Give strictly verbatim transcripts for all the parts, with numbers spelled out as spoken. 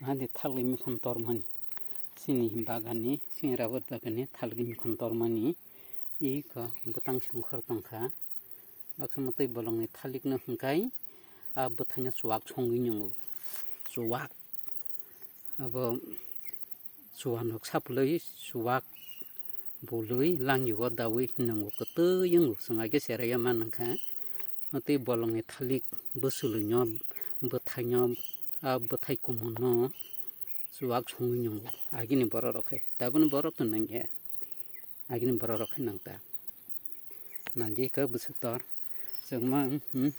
Hadi thalwi mikhon tormani. Chini baganni, chini rabar baganni thalwi mikhon tormani. Iko bwtang songkhor tongkha. Baksa mwtwi bolongni thalikno hwnkhe a bwthaino chuwak songwi nungo. Chuwak. Abo chuwak nok sapului, chuwak bului, langi o daui nungo kwtwi wngo. Chwng haikhe cheraiya man wngkha. Tei bolongni thalik bwswlwino, bwthaino, a bwthai kumunno chuwak songwi nungo. Agini borok rok khe, tabukni borok to nangya. Agini borok rok khe nangta. Nangikha bwswk tor. Chwngma, hmm,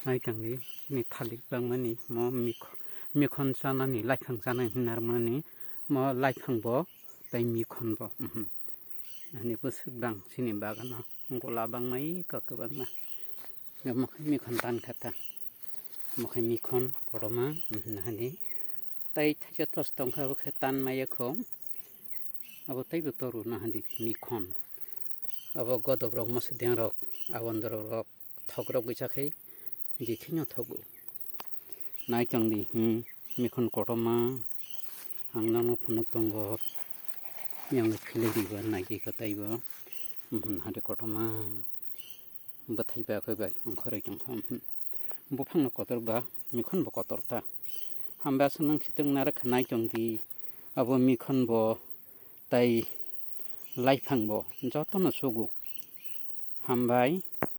naitangni, ni thalik bangmani, mo mikho-, mikhon chanani, laiphang chanani hinarmani, mo laiphang bo tei mikhon bo, hmm. Ani bwswk bang chini bagano gola bangmai kok kwbangma. Omo khe mikhon tan kha ta. Omo khe mikhon kotorma, hmm, hani. Tei thaisa tos tongkha, abo khe tan maya kho. Abo teibo toru nahadi mikhon. Abo godok rok, moso deng rok, abondorok rok, thok rok gisa khe, je kheno thogo. Naitongdi, hmm, mikhon kotorma, ang nono phunuk tongo, yang philai riba naigi kha taibo, hmm, hade kotorma. Bwthai ba khe bai ongkhorwi tongkha, hmm. Buphangno kotor ba, mikhon bo kotor ta. Hamba aswk nang khitwng narwk kha naitongdi, abo mikhon bo tei laiphang bo jotono sugo. Hambai.